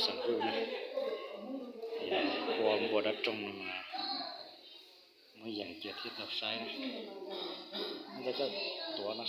Xeem Vwj na, ua npua dab roog no mas muab yees cia thiab tau saib na. Ntawd koj tuav no.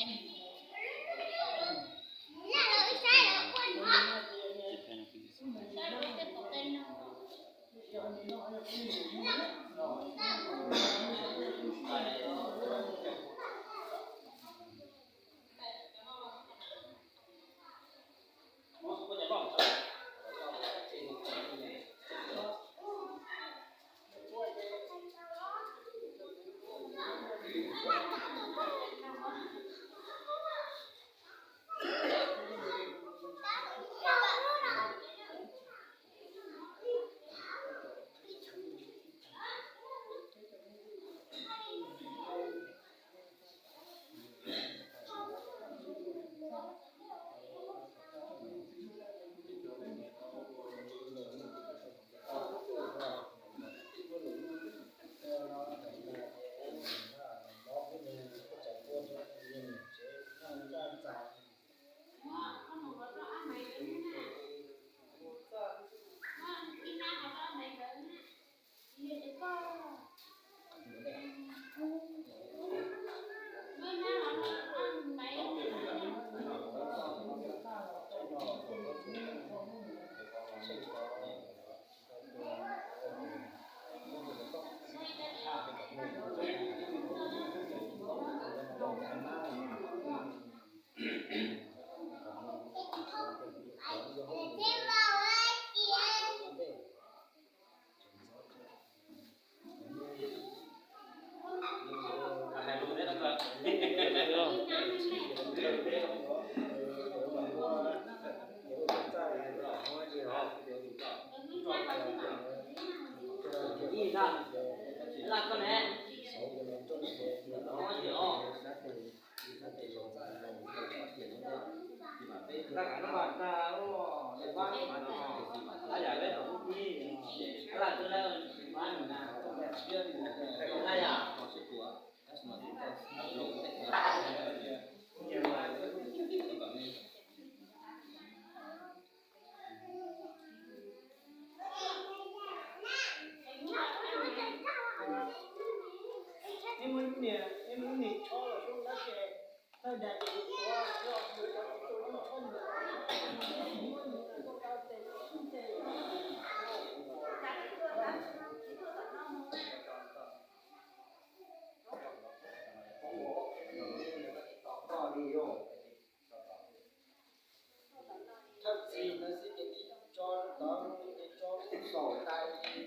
Thawj txij no xwb ces tib tso tod ces tso xaum tais li.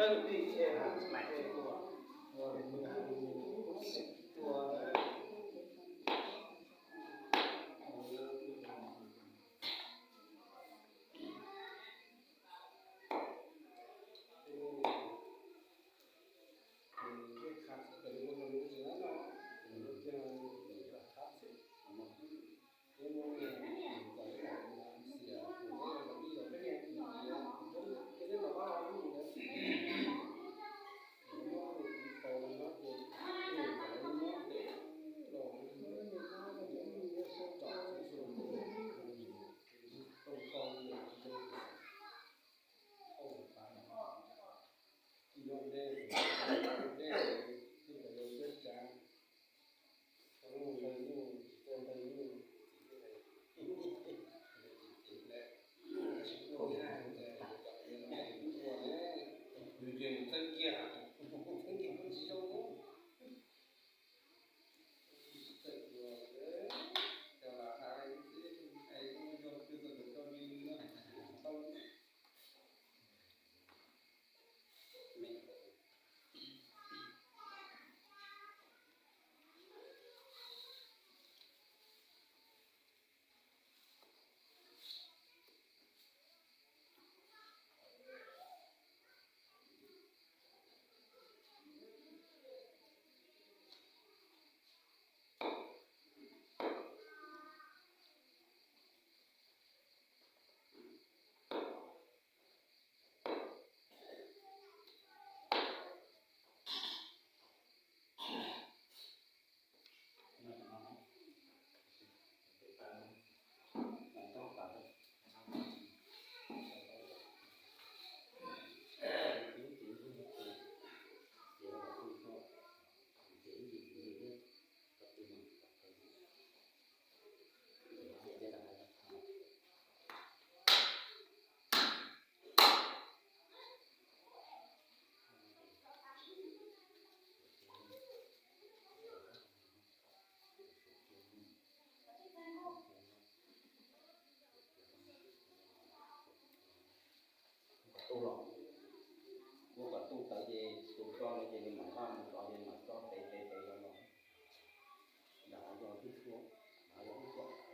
Kom tu los, muab kom tu tawv ces tus tso no ces nws mam nqa mus tso ces mam tso tev tev tev los los. Nram hav yog tib txhua, hav yog tib txhua.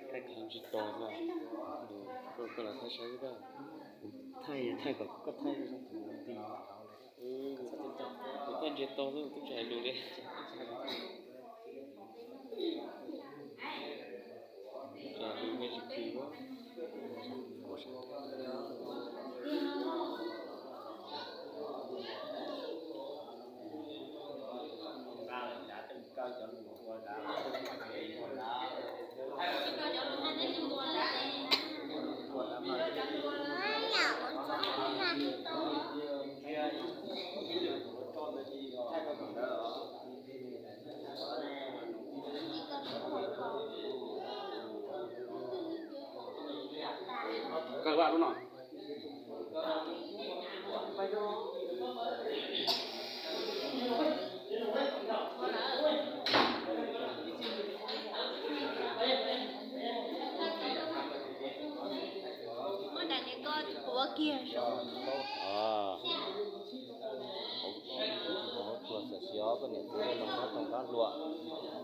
Thaij kom tsis tos na. Koj los thaij saib, kuv thaij, thaij kom koj thaij. Kuv thaij ntsia tau xwb, kuv twb tsis hais lus li. Tsis hais lus, me tsis kis. Kawg vaj lub no. Muab daim niam koj quav kiag saum. Hauv tsuag txawm siav koj niam txiv zoo nyob tau nqab hluas.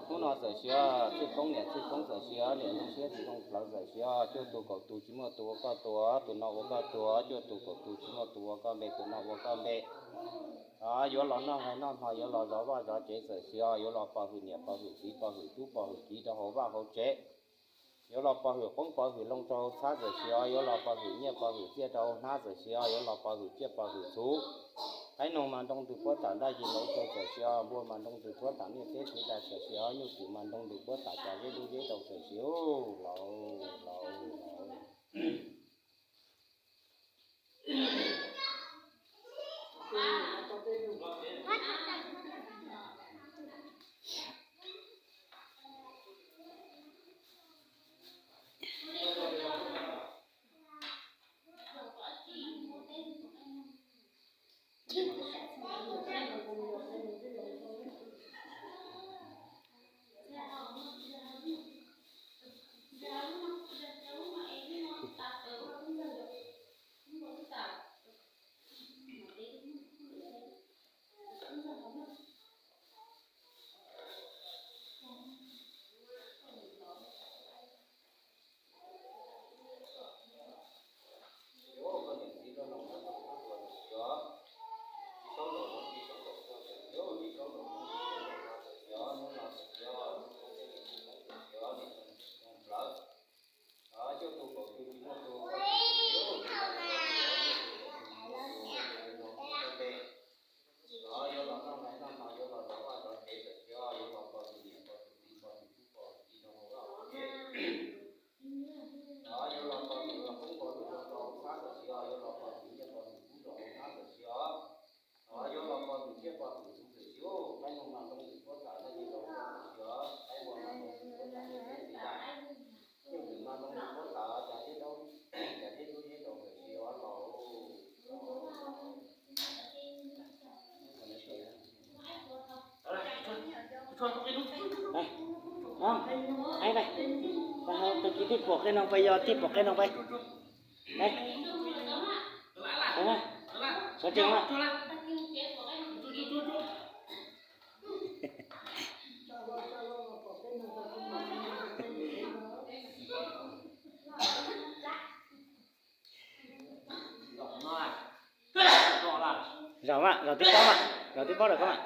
Hnub no txawm siav txij koob niam txij koob txawm siav niam zoo siab txiv zoo plawv txawm siav cuaj tus kaum tus tsis muaj tus ua koj tus, tus no ua koj tus, cuaj tus kaum tus tsis muaj tus ua koj npe, tus no ua koj npe. Yuav los noj nqaij noj hmo, yuav los zov vaj zov tsev txawm siav, yuav los pov hwm niam pov hwm txiv pov hwm tub pov hwm kiv rau hauv vaj hauv tsev. Yuav los pov hwm qoob pov hwm loo rau hauv txhab txawm siav, yuav los pov hwm nyiaj pov hwm txiaj rau hauv hnab txawm siav, yuav los pov hwm tsiaj pov hwm txhu. Qaib noog mas nroo ntws puab tam ntaj yig laus rau txawm siav, npua mas nroo ntws puab tam niaj teb kwv dais txawm siav, nyuj twm mas nroo ntws puab tam cov zeb dub zeb rau txawm siav lauj, lauj, lauj. Ai, tus kwv tij pom qe no pais, yog tij pom qe no pais. Ai, sawv tsees mas. Zaum mas, zaum twb pob mas, zaum twb pob lawm koj mas.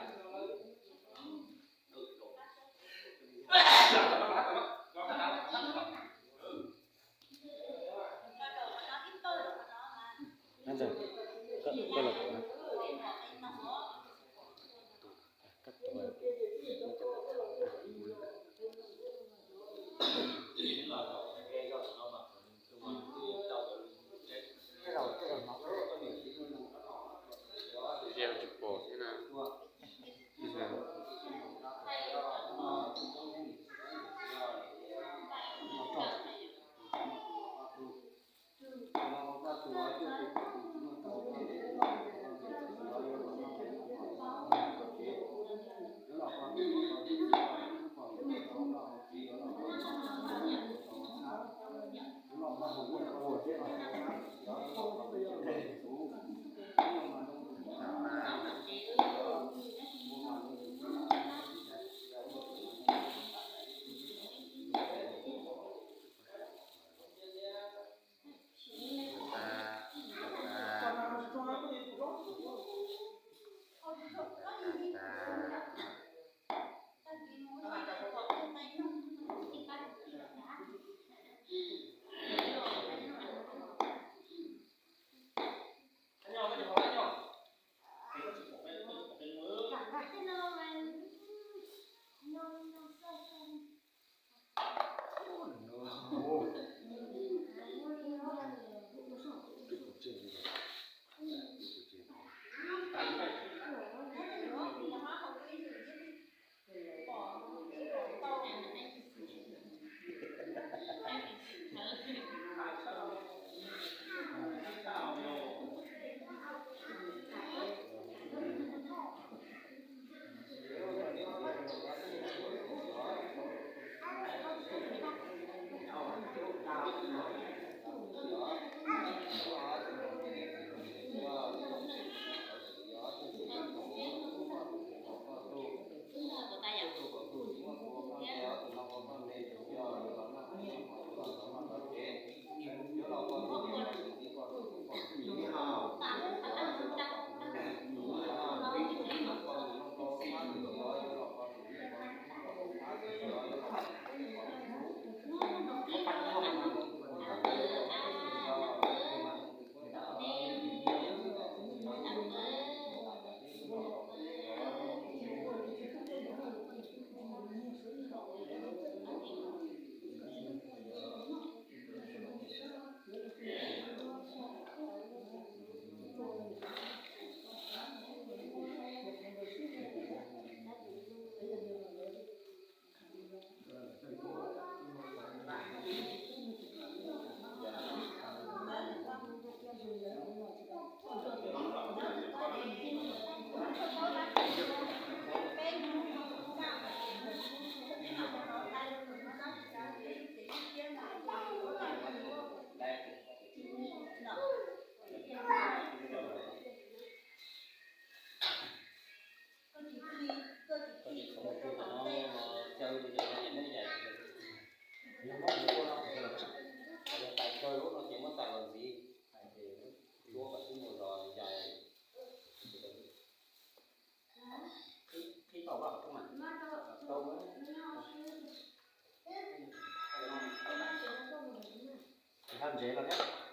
Hab ntsev no thiab.